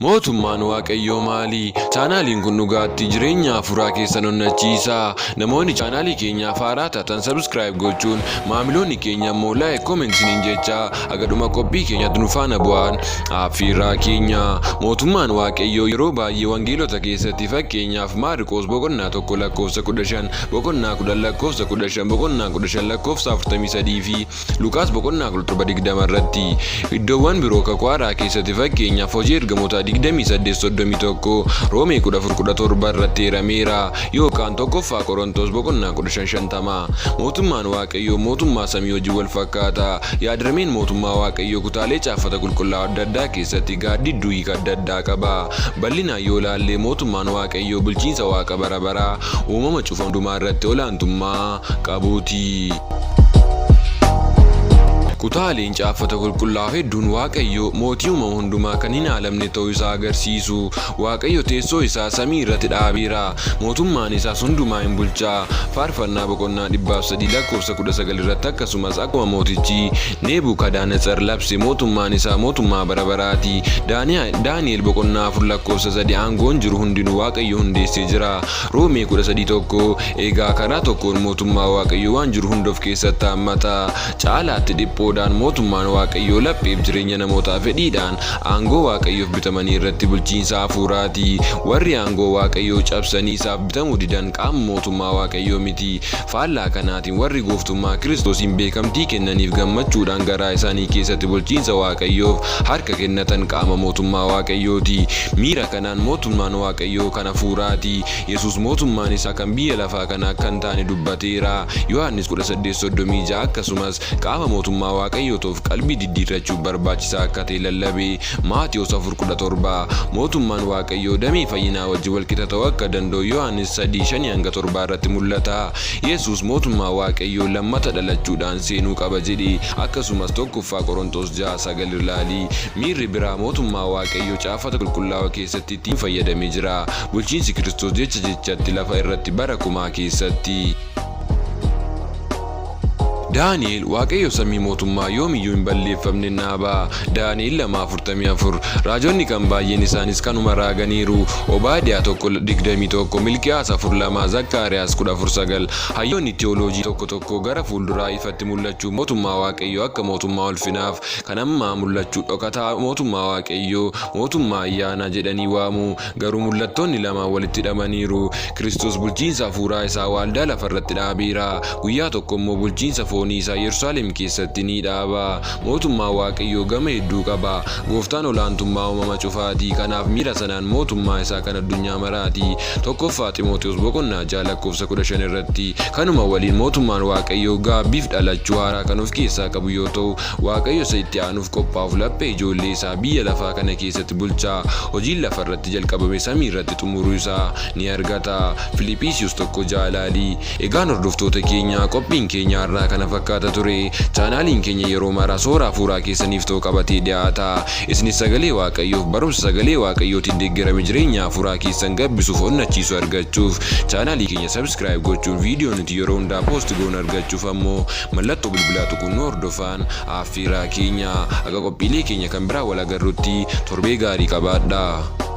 Mootummaan Waaqayyoo maali? Chaanaaliin kun dhugaatti jireenya hafuuraa keessan onnachiisa. Namoonni chaanaalii keenyaaf haaraa taatan subscribe gochuun, maamiloonni keenya immoo like, comment isiniin jecha haga dhuma qophii keenyaatti nu faana bu'aan affiirraa keenya. Mootummaan Waaqayyoo yeroo baay'ee wangeelota keessatti, fakkeenyaaf Maarqoos boqonnaa 1 lakkoofsa 15, boqonnaa 10 lakkoofsa 15, boqonnaa 15 lakkoofsa 43 fi Luqaas boqonnaa 17 20 irratti, iddoowwan biroo Kakuu Haaraa keessatti, fakkeenyaaf Hojii Ergamootaa 28 31, Roomee 14 17 irratti eerameera, yookaan 1ffaa Qorontos boqonnaa 15 50. Mootummaan Waaqayyoo mootummaa samii wajjin wal fakkaata. Yaadrimeen mootummaa Waaqayyoo kutaalee Caaffata Qulqullaa'oo adda addaa keessatti gaaddidduu hiika adda addaa qaba. Bal'inaan yoo ilaalle, mootummaan Waaqayyoo bulchiinsa Waaqa bara baraa uumama cufa hundumaa irratti olaantummaa qabuuti. Kutaaleen Caaffata Qulqullaa'oo hedduun Waaqayyo mootii uumama hundumaa kan hin haalamne ta'uu isaa agarsiisu. Waaqayyo teessoo isaa samii irratti dhaabeera, mootummaan isaas hundumaa in bulcha. Faarfannaa boqonnaa 103 lakkoofsa 19 irratti akkasumas akkuma mootichi Nebukadnetsar labse mootummaan isaa mootummaa bara baraa ti. Daani'el boqonnaa 4 lakkoofsa 3 aangoon jiru hundinuu Waaqayyo hundeessee jira. Roomee 13 1, Egaa karaa tokkoon mootummaa Waaqayyoo waan jiru hunda of keessatti haammata. Caalaatti dhiphoodhaan mootummaan Waaqayyoo lapheef jireenya namootaa fedhiidhaan aangoo Waaqayyoof bitamanii irratti bulchiinsa hafuuraati. Warri aangoo Waaqayyoo cabsanii isaaf bitamuu didan qaama mootummaa Waaqayyoo miti. Faallaa kanaatiin warri gooftummaa Kiristoosiin beekamtii kennaniif gammachuudhaan garaa isaanii keessatti bulchiinsa Waaqayyoof harka kennatan qaama mootummaa Waaqayyooti. Miira kanaan mootummaan Waaqayyoo kan hafuuraati. Yesuus mootummaan isaa kan biyya lafaa kana akka hin taane dubbateera. Yohaannis 18:36 Akkasumas qaama mootummaa Waaqayyoo ta'uuf qalbii diddiirrachuuf barbaachisaa akka ta'e lallabe. Maatewos 4:17 Mootummaan Waaqayyoo damee fayyinaa wajjin wal qixa ta'uu akka danda'u Yohaannis 3, 5-7 irratti mul'ata. Yesuus mootummaa Waaqayyoo lammata dhalachuudhaan seenuu qaba jedhe. Akkasumas 1ffaa Qorontos 6, 9 ilaali. Miirri biraa mootummaa Waaqayyoo Caaffata Qulqullaa'oo keessatti ittiin fayyadame jira. Bulchiinsi Kiristoos jecha jechatti lafa irratti bara kumaa keessatti. Daani'el, Waaqayyo samii mootummaa yoom iyyuu hin balleeffamne dhaaba. Daani'el 2, 44. Raajonni kan baay'een isaanis kanuma raaganiiru. Obaadiyaa 1, 21, Milkiyaas 4, 2, Zakkaariyaas 14, 9. Hayyoonni tiyooloojii tokko tokko gara fuulduraa ifatti mul'achuu mootummaa Waaqayyoo akka mootummaa ulfinaaf kan ammaa mul'achuu dhokataa mootummaa Waaqayyoo, mootummaa ayyaanaa jedhanii waamu. Garuu mul'attoonni lamaan walitti hidhamaniiru. Kiristoos bulchiinsa hafuuraa isaa waaldaa lafa irratti dhaabeera. Guyyaa tokko immoo bulchiinsa foonii isaa Yerusaalem keessatti ni dhaaba. Mootummaan Waaqayyoo gama hedduu qaba. Gooftaan olaantummaa uumama cufaati. Kanaaf miira sanaan mootummaa isaa kan addunyaa maraati. 1ffaa Ximootewoos boqonnaa 6 lakkoofsa 15 irratti. Kanuma waliin mootummaan Waaqayyoo gaabbiif dhalachuu haaraa kan of keessaa qabu yoo ta'u, Waaqayyo isa itti aanuuf qophaa'uuf laphee ijoollee isaa biyya lafaa kana keessatti bulcha. Hojiin lafa irratti jalqabame samii irratti xumuruu isaa ni argata. Filiphiisiyus 1, 6 ilaali. Egaan hordoftoota keenya qophiin keenya har'aa kana fakkaata ture. Chaanaaliin keenya yeroo mara soora hafuuraa keessaniif ta'u qabatee dhiyaata. Isinis sagalee Waaqayyoof barumsa sagalee Waaqayyootiin deeggarame jireenya hafuuraa keessan gabbisuuf onnachiisu argachuuf chaanaalii keenya subscribe gochuun viidiyoo nuti yeroo hundaa post goonu argachuuf ammoo Mallattoo bilbilaa tuquun nu hordofaan aaffeeraa keenya. Haga qophiilee keenya kan biraa wal agarrutti torbee gaarii qabaadhaa.